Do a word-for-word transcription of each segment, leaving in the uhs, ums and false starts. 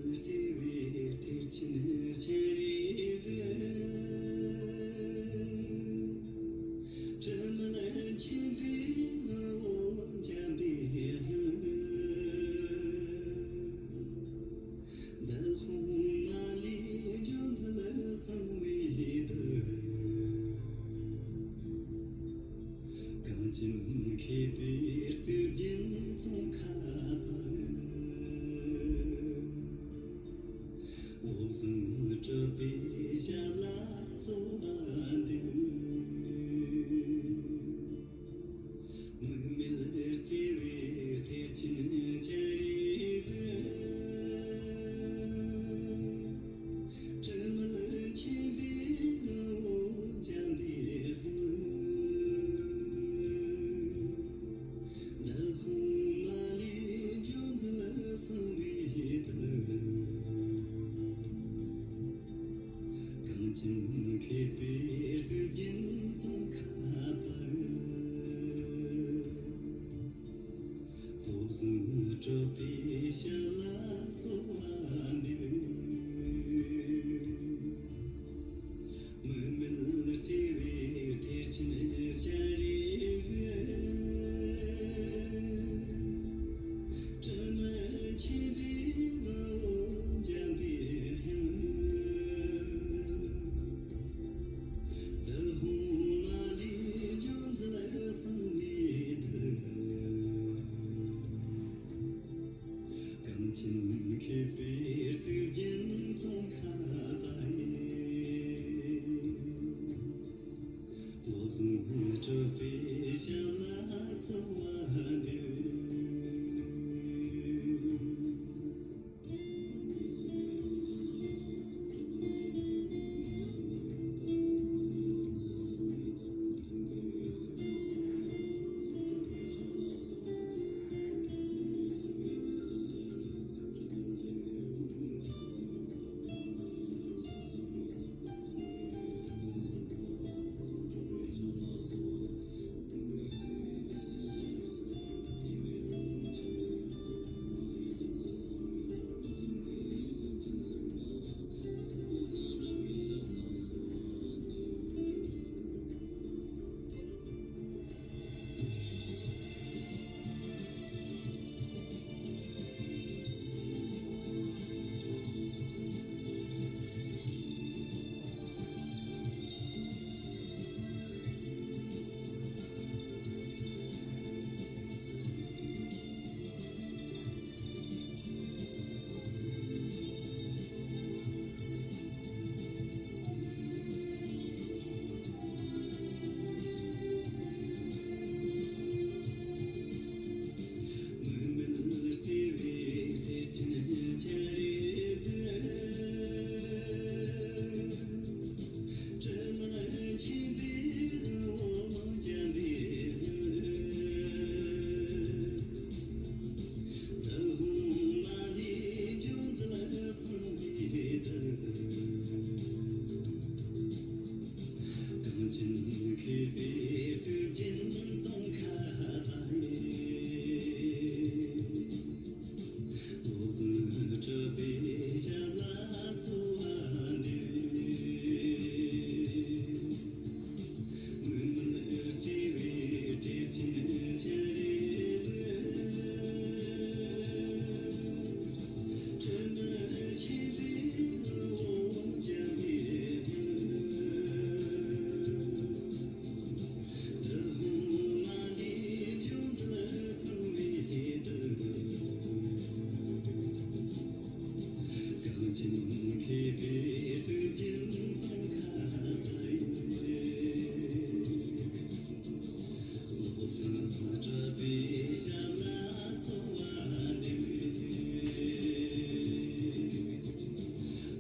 བརྩེ་བའི་གཏེར་ཆེན་སྤྱན་རས་གཟིགས། དྲི་མེད་མཁྱེན་པའི་ངོ་བོ་འཇམ་པའི་དབྱངས། འདི་དབུ་མ་ལས་འབྱུང་མཛད་གསང་བའི་གདུལ། གངས་ཅན་མཁས་པའི་གཙུག་རྒྱན་ཙོང་ཁ་པ། བློ་བཟང་གྲུབ་པའི་ཞབས་ལ་གསོལ་བ་འདེབས། དམིགས་མེད་བརྩེ་བའི་གཏེར་ཆེན་སྤྱན་རས་གཟིགས། དྲི་མེད་མཁྱེན་པའི་ངོ་བོ་འཇམ་པའི་དབྱངས། འདི་དབུ་མ་ལས་འབྱུང་མཛད་གསང་བའི་གདུལ། གངས་ཅན་མཁས་པའི་གཙུག་རྒྱན་ཙོང་ཁ་པ། བློ་བཟང་གྲུབ་པའི་ཞབས་ལ་གསོལ་བ་འདེབས། དམིགས་མེད་བརྩེ་བའི་གཏེར་ཆེན་སྤྱན་རས་གཟིགས། དྲི་མེད་མཁྱེན་པའི་ངོ་བོ་འཇམ་པའི་དབྱངས། འདི་དབུ་མ་ལས་འབྱུང་མཛད་གསང་བའི་གདུལ། གངས་ཅན་མཁས་པའི་གཙུག་རྒྱན་ཙོང་ཁ་པ་ཡི། བློ་བཟང་གྲུབ་པའི་ཞབས་ལ་གསོལ་བ་འདེབས། དམིགས་མེད་བརྩེ་བའི་གཏེར་ཆེན་སྤྱན་རས་གཟིགས། དྲི་མེད་མཁྱེན་པའི་ངོ་བོ་འཇམ་པའི་དབྱངས། འདི་དབུ་མ་ལས་འབྱུང་མཛད་གསང་བའི་གདུལ། གངས་ཅན་མཁས་པའི་གཙུག་རྒྱན་ཙོང་ཁ་པ་ཡི། བློ་བཟང་གྲུབ་པའི་ཞབས་ལ་གསོལ་བ་འདེབས། དམིགས་མེད་བརྩེ་བའི་གཏེར་ཆེན་སྤྱན་རས་གཟིགས། དྲི་མེད་མཁྱེན་པའི་ངོ་བོ་འཇམ་པའི་དབྱངས། འདི་དབུ་མ་ལས་འབྱུང་མཛད་གསང་བའི་གདུལ། གངས་ཅན་མཁས་པའི་གཙུག་རྒྱན་ཙོང་ཁ་པ་ཡི། བློ་བཟང་གྲུབ་པའི་ཞབས་ལ་གསོལ་བ་འདེབས།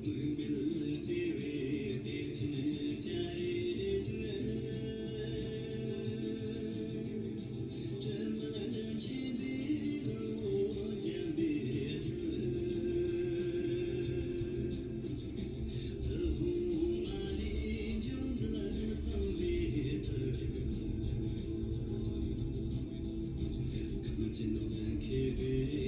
དམིགས་མེད་བརྩེ་བའི་གཏེར་ཆེན་སྤྱན་རས་གཟིགས། དྲི་མེད་མཁྱེན་པའི་ངོ་བོ་འཇམ་པའི་དབྱངས། འདི་དབུ་མ་ལས་འབྱུང་མཛད་གསང་བའི་གདུལ། གངས་ཅན་མཁས་པའི་